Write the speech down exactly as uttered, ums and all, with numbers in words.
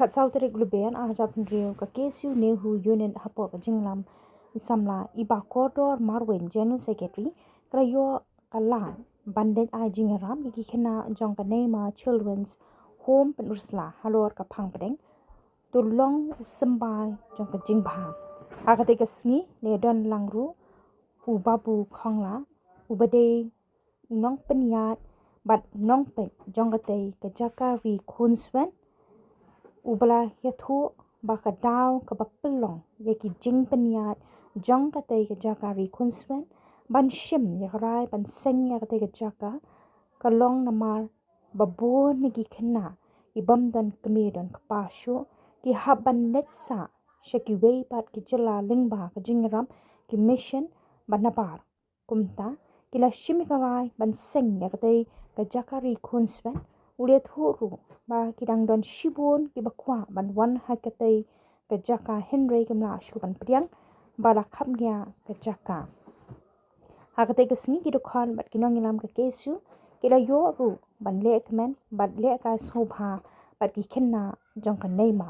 Ka saw tarik Lber ar hajar hynriew, ka K S U NEHU Unit hapoh ka jingïalam samla i Bah Kordor Marwein, General Secretary, ka la ïoh ka lad ban leit ai jingïarap ïa ki khynnah jong ka Neima Children's Home Pynursla halor ka phang pdeng, to long u symbai jong ka jingbha. Ha katei ka sngi la don lang ruh u Babu Khongla, uba dei u nongpynïaid bad nongpeit jong katei ka jaka ri khunswet, uba la ïathuh ba ka daw kaba pynlong ïa ki jingpynïaid jong katei ka jaka ri khunswet ban shim ïa ka rai ban seng ïa katei ka jaka ka long namar ba bun na ki khynnah ki bym don kmie don kpa shuh ki hap ban leit sah sha kiwei pat ki jylla lyngba ka jingïarap ki mission bad nabar. Kumta ki la shim ïa ka rai ban seng ïa katei ka jaka ri khunswet. U la ïathuh ruh ba ki dang don shibun kiba kwah ban wan ha katei ka jaka hynrei kim lah shuh ban pdiang ba la khapngiah ka jaka. Ha katei ka sngi ki dkhot bad ki nongïalam ka K S U ki la ïoh ruh ban leh kmen bad leh kai sngewbha bad ki khynnah jong ka Neima.